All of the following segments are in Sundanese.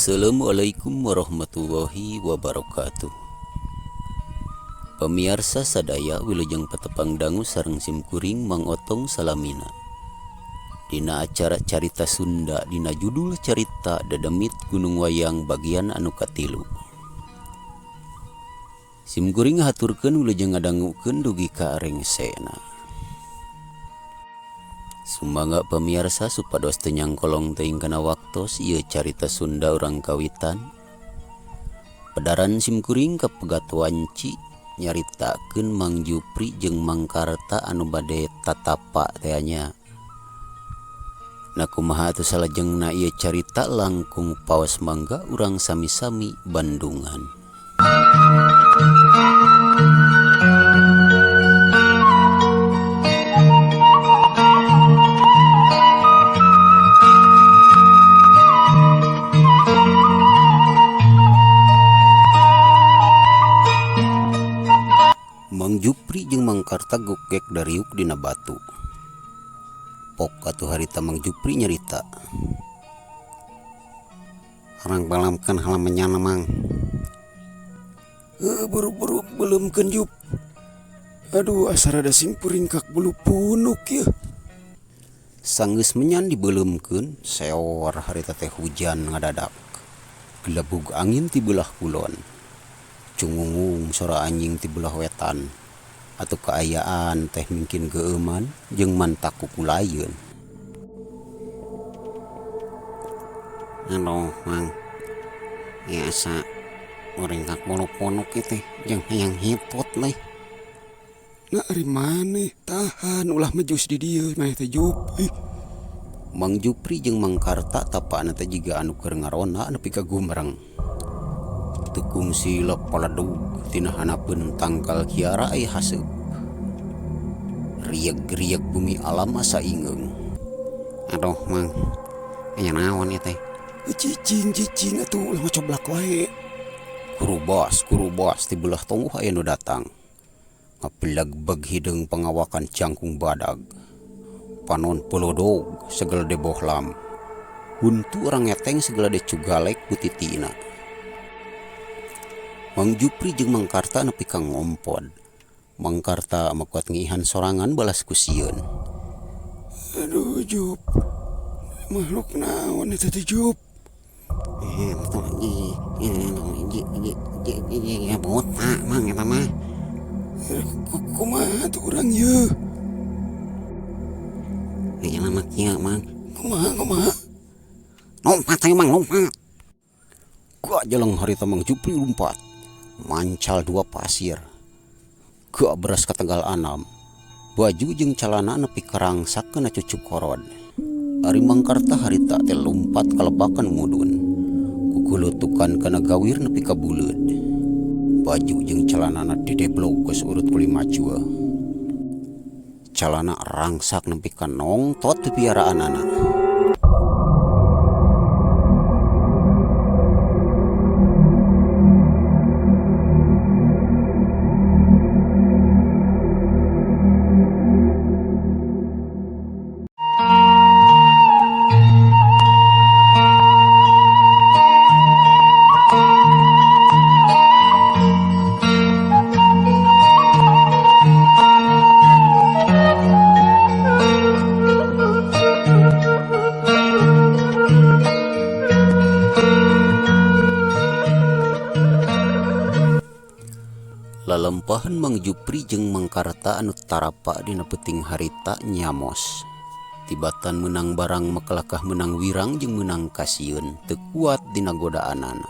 Assalamualaikum warahmatullahi wabarakatuh. Pamiarsa sadaya, wilujeng patepang dangu sareng simkuring Mang Otong salamina Dina acara Carita Sunda, dina judul carita Dedemit Gunung Wayang bagian anu katilu. Simkuring haturkeun wilujeng ngadangukeun dugi ka rengsena. Sumangga pamiarsa supados teu nyangkolong teuing kana waktos ieu carita Sunda urang kawitan. Pedaran simkuring kapegat wanci nyaritakeun Mang Jupri jeung Mang Karta anu bade tatapa teh nya. Nah, kumaha atuh salajengna ieu carita? Langkung paos mangga urang sami-sami bandungan. Mang Jupri jeung Mang Karta gokgek dariuk dina batu. Pok atuh harita Mang Jupri nyarita. Urang beuleumkeun heula menyan, Mang. Heuh, buru-buru beuleumkeun, Jup. Aduh, asa rada simpuringkak bulu punuk yeuh. Sanggeus menyan dibeuleumkeun, seor harita teh hujan ngadadak. Gelebug angin ti beulah kulon. Cungungung sora anjing ti beulah wetan. Atuh kaayaan teh mingkin geueuman jeung mantak kukulayeun. Aduh, Mang. Ieu asa muringkak bulu punuk ieu teh jeung hayang hitut deui. Nah, ari maneh tahan, ulah mejus di dieu maneh teh, Jup. Ih. Mang Jupri jeung Mang Karta tapana teh jiga anu keur ngaronda nepi ka gumreng. Teu kungsi lepaledug tina hanapeun tangkal kiara aya haseup. Rieg-rieg bumi alam asa ingeung. Aduh, Mang. Aya naon ieu teh? Cicing, cicing atuh, ulah ngacoblak wae. Kurubas kurubas ti beulah tonggoh aya nu datang. Ngabelagbeg hideung pangawakan jangkung badag. Panon polodog segala bohlam. Huntu orang ngeteng segala cugalek ku titina. Mang Jupri jeung Mang Karta nepi ka ngompod. Mang Karta makuat ngiihan sorangan balas ku sieun. Aduh, Jup. Makhluk naon eta teh, Jup? Eh, buta, Mang, eta mah. Kumaha tuh urang yeuh? Aya mah kieu, Mang. Kumaha, kumaha? Lompat ayo, Mang, lompat. Gak jeleng harita Mang Jupri lumpat. Mancal dua pasir. Gak beras ka Tegal Anam. Baju jeung calana nepi karangsak kena cucuk korod. Ari Mang Karta harita teh lumpat kalebakan mudun. Kukulutukan kana gawir nepi ka buleud. Baju jeung celanana dideblog geus urut ku lima jua. Calana rangsak nepi ka nongtot pipiaraanana. Lalampahan Mang Jupri jeung Mang Karta anu tarapa dina peuting harita nyamos. Tibatan meunang barang makalakah meunang wirang jeung meunang kasieun teu kuat dina godaanana.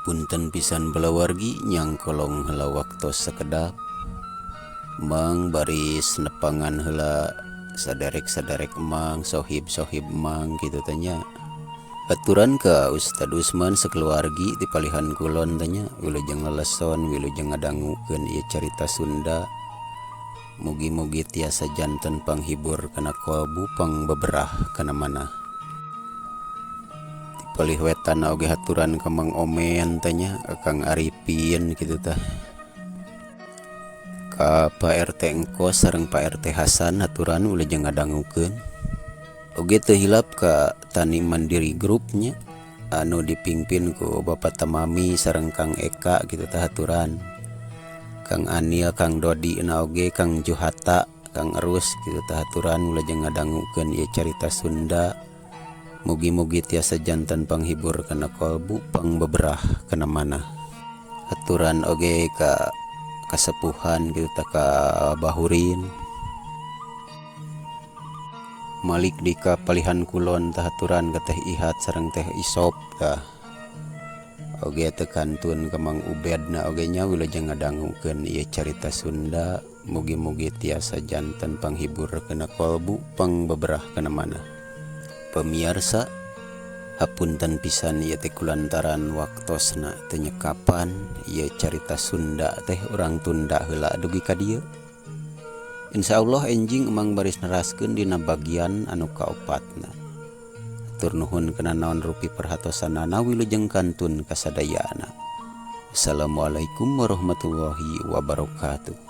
Punten pisan balawargi, nyangkolong heula waktos sakedap. Mang baris nepangan heula. Saderek-saderek emang, sohib-sohib emang kitu teh nya. Aturan ka Ustad Usman sakeluargi di palihan kulon teh nya, wilujeng leleson, wilujeng ngadangukeun ieu carita Sunda. Mugi-mugi tiasa janten panghibur kana kolbu, pangbeberah kana manah. Ti palih wetan oge haturan ka Mang Omen teh nya, ka Kang Arifin kitu tah. Ka Pak RT Engkos sareng Pak RT Hasan haturan wilujeng ngadangukeun. Oge teu hilap ka Tani Mandiri Group nya anu dipingpin ku Bapak Tamami sareng Kang Eka kitu tah haturan. Kang Anil, Kang Dodi na oge, Kang Juhata, Kang Erus kitu tah haturan wilujeng ngadangukeun ieu carita Sunda. Mugi-mugi tiasa janten panghibur kana kolbu, pangbeberah kana manah. Haturan oge ka kasepuhan kitu tah, ka Bahurin. Malik di ka palihan kulon tah haturan ka Teh Ihat sareng Teh Isop tah. Oge teu kantun ka Mang Ubed na oge nya, wilujeng ngadangukeun ieu carita Sunda. Mugi-mugi tiasa janten panghibur kana kolbu, pangbeberah kana manah. Pamiarsa, hapunten pisan ieu teh kulantaran waktosna teu nyekapan, ieu carita Sunda teh urang tunda heula dugi ka dieu. Insyaallah enjing emang baris neraskeun dina bagian anu kaopatna. Hatur nuhun kana naon rupi perhatosanana, wilujeng kantun kasadayana. Assalamualaikum warahmatullahi wabarakatuh.